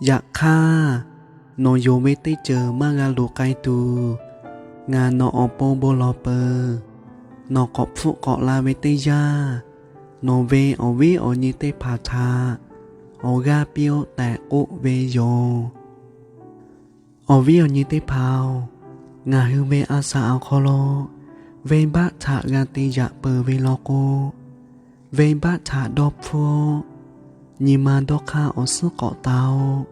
Yaꞈ hk'aˇ, nawˬ yonˍ ve teˇ ceuˬ maˇ g'a luˬ k'ai tuˬ, ngaˬ nawˬ awˬ pon bon lawˬ peuˬ. Nawˬ k'awꞈ hpfuhˆ k'awꞈ la ve teˇ yanˇ, nawˬ ve awˬ viˉ awˬ nyi teˇ hpaˍ htaꞈ awˬ g'aˇ piˇ-oˆ tehꞈ k'oˆ ve yoˬ. Awˬ viˉ awˬ nyi teˇ hpaˍ-oˬ, ngaˬ hui ve a saˍ awˬ hk'aw lo venˇbaˆ htaꞈ g'a te yaꞈ peuˬ ve law k'o, venˇbaˆ htaꞈ dawˇ hpfuhˇ-oˆ. Nyi ma dawˇ hk'aˇ awˬ suhˉ k'awꞈ taˍ-oˆ.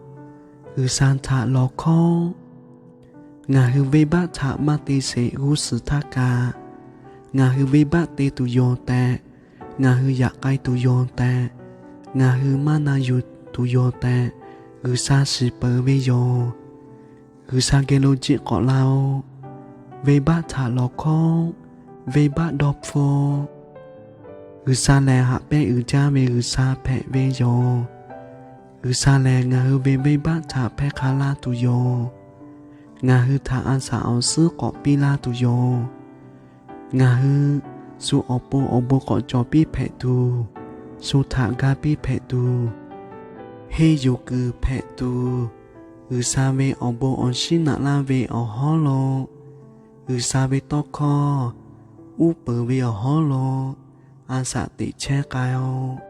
G'uiˬsha htaꞈ lawˬ hkawˉ-oˆ. Ngaˬ hui venˇbaˆ htaꞈ maˇ te sheˍ g'uˇ suhˍ htaˇ kaꞈ, ngaˬ hui venˇbaˆ te tuˬ yoˬ tehꞈ, ngaˬ hui yaꞈ k'ai tuˬ yoˬ tehꞈ, ngaˬ hui maˇ na yuˬ tuˬ yoˬ tehꞈ, G'uiˬsha shiˍ peuˬ ve yoˬ. G'uiˬsha geh lo jiˆ k'awꞈ laˇ-oˆ. Venˇbaˆ htaꞈ lawˬ hkawˉ-oˆ. Venˇbaˆ dawˇ hpfuhˇ-oˆ. G'uiˬsha lehˬ, haꞈ pehnˇ uiˍ jaˇ ve G'uiˬsha hpehꞈ ve yoˬ. G'uiˬsha lehˬ, ngaˬ hui ve venˇbaˆ htaꞈ hpehˇ hk'a laˇ tuˬ yoˬ. Ngaˬ hui htaꞈ a saˍ awˬ suhˉ k'awꞈ piˇ laˇ tuˬ yoˬ. Ngaˬ hui shu awˬ pon awˬ bon k'awꞈ cawˬ piˇ hpehꞈ tuˬ, shu htaꞈ ga piˇ hpehꞈ tuˬ, henˇ yuˬ kuiˬ hpehꞈ tuˬ, G'uiˬsha ve awˬ bon awˬ shinˉ naꞈ laˇ ve awˬ hawˉ lo, G'uiˬsha ve tawˇ hkawˇ uˉ peunˍ ve awˬ hawˉ lo, a saˍ teꞈ chehˇ k'ai-o.